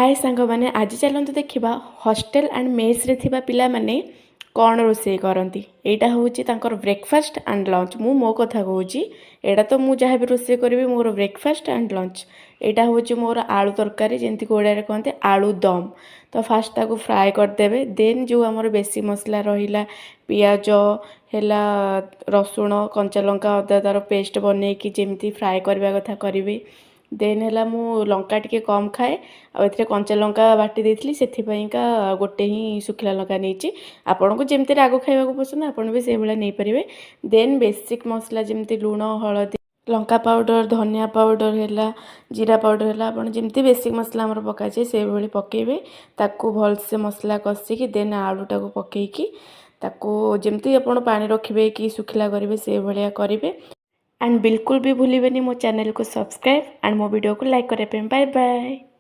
ହାଏ ସାଙ୍ଗମାନେ, ଆଜି ଚାଲନ୍ତୁ ଦେଖିବା ହଷ୍ଟେଲ ଆଣ୍ଡ ମେସ୍ରେ ଥିବା ପିଲାମାନେ କ'ଣ ରୋଷେଇ କରନ୍ତି। ଏଇଟା ହେଉଛି ତାଙ୍କର ବ୍ରେକଫାଷ୍ଟ ଆଣ୍ଡ ଲଞ୍ଚ। ମୁଁ ମୋ କଥା କହୁଛି। ଏଇଟା ତ ମୁଁ ଯାହା ବି ରୋଷେଇ କରିବି, ମୋର ବ୍ରେକଫାଷ୍ଟ ଆଣ୍ଡ ଲଞ୍ଚ। ଏଇଟା ହେଉଛି ମୋର ଆଳୁ ତରକାରୀ, ଯେମିତିକି ଓଡ଼ିଆରେ କହନ୍ତି ଆଳୁ ଦମ୍। ତ ଫାଷ୍ଟ ତାକୁ ଫ୍ରାଏ କରିଦେବେ। ଦେନ୍ ଯେଉଁ ଆମର ବେସିକ୍ ମସଲା ରହିଲା, ପିଆଜ ହେଲା, ରସୁଣ, କଞ୍ଚା ଲଙ୍କା, ଅଦା, ତା'ର ପେଷ୍ଟ ବନେଇକି ଯେମିତି ଫ୍ରାଏ କରିବା କଥା କରିବେ। ଦେନ୍ ହେଲା ମୁଁ ଲଙ୍କା ଟିକେ କମ୍ ଖାଏ ଆଉ ଏଥିରେ କଞ୍ଚା ଲଙ୍କା ବାଟି ଦେଇଥିଲି, ସେଥିପାଇଁକା ଗୋଟେ ହିଁ ଶୁଖିଲା ଲଙ୍କା ନେଇଛି। ଆପଣଙ୍କୁ ଯେମିତି ରାଗ ଖାଇବାକୁ ପସନ୍ଦ, ଆପଣ ବି ସେଇଭଳିଆ ନେଇପାରିବେ। ଦେନ୍ ବେସିକ୍ ମସଲା ଯେମିତି ଲୁଣ, ହଳଦୀ, ଲଙ୍କା ପାଉଡ଼ର, ଧନିଆ ପାଉଡ଼ର ହେଲା, ଜିରା ପାଉଡ଼ର ହେଲା, ଆପଣ ଯେମିତି ବେସିକ୍ ମସଲା ଆମର ପକାଯାଏ, ସେଇଭଳି ପକାଇବେ। ତାକୁ ଭଲସେ ମସଲା କଷିକି ଦେନ୍ ଆଳୁଟାକୁ ପକାଇକି ତାକୁ ଯେମିତି ଆପଣ ପାଣି ରଖିବେ କି ଶୁଖିଲା କରିବେ, ସେଇଭଳିଆ କରିବେ। ଆଣ୍ଡ ବିଲକୁଲ ବି ଭୁଲିବେନି ମୋ ଚ୍ୟାନେଲକୁ ସବସ୍କ୍ରାଇବ୍ ଆଣ୍ଡ ମୋ ଭିଡ଼ିଓକୁ ଲାଇକ୍ କରିବା ପାଇଁ। Bye bye.